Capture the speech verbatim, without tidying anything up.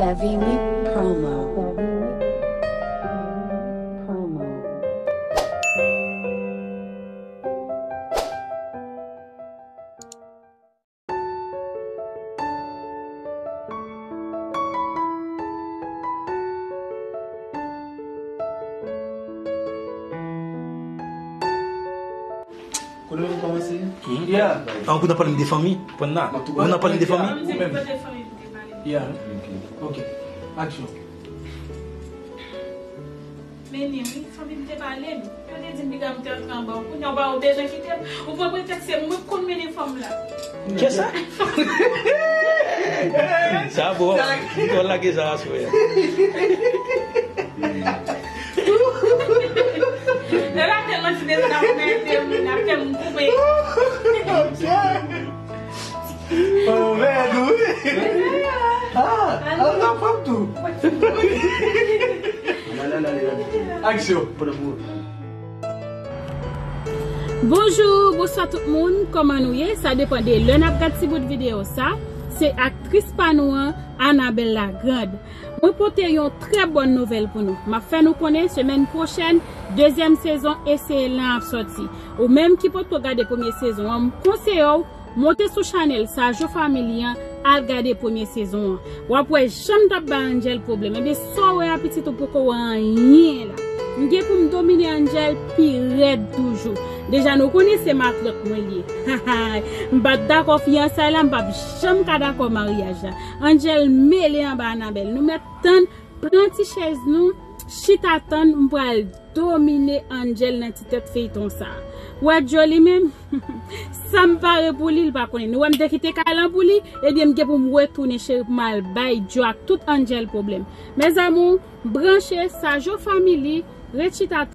Heavy Meat Promo. Kote nou kòmanse? Yeah. An kou nan pale m de fanmi, pran la. Ou nan pale m de fanmi? Ou menm? Yeah. Ok. Action. Mennen wi, fanmi m te pale m. Yo te di m piga m te antre anba w. Kounye a w pa w bezwen kite m. Ou pran pretèks se mwen k konn mennen fanm la. Kiyès sa? Sa bon. M t ap lage sa aswè a. Lè la tèlman ti bezwen ap mete m, ap fè m koupe. Oh, mèd, wi. Ah, al nan fanm tou. Aksyon. Bonjou, bonswa tout moun, kòman nou ye? Sa depann de lè n ap gad ti bout videyo sa. Se aktris pa nou an, Anabelle Lagrande. Mwen pote yon trè bòn nouvèl pou nou. M ap fè nou konnen semèn pwochèn, dezyèm sezon Eseye L lan ap sòti. Ou menm ki potko gade premye sezon an, m konseye w monte sou chanèl Sajo Family an, al gade premye sezon an. W ap wè jan m t ap bay Angel pwoblèm. Ebyen, sa w wè a pitit ou poko wè anyen la. M gen pou m domine Angel pi rèd toujou. Deja nou konnen se matant mwen li ye. M pa t dakò fiyansay la, m p ap janm ka dakò maryaj la. Angel mele anba Anabelle. Nou mèt tann, pran ti chèz nou, chita tann, m pral domine Angel nan ti tèt feyton sa. Wè Joe li menm, sa m pare pou li, li pa konnen. Nou wè m te kite kay lan pou li, ebyen m gen pou m retounen cheri pou m al bay Joe ak tout Angel pwoblèm. Mes amours, branche Sajo Family, ret chita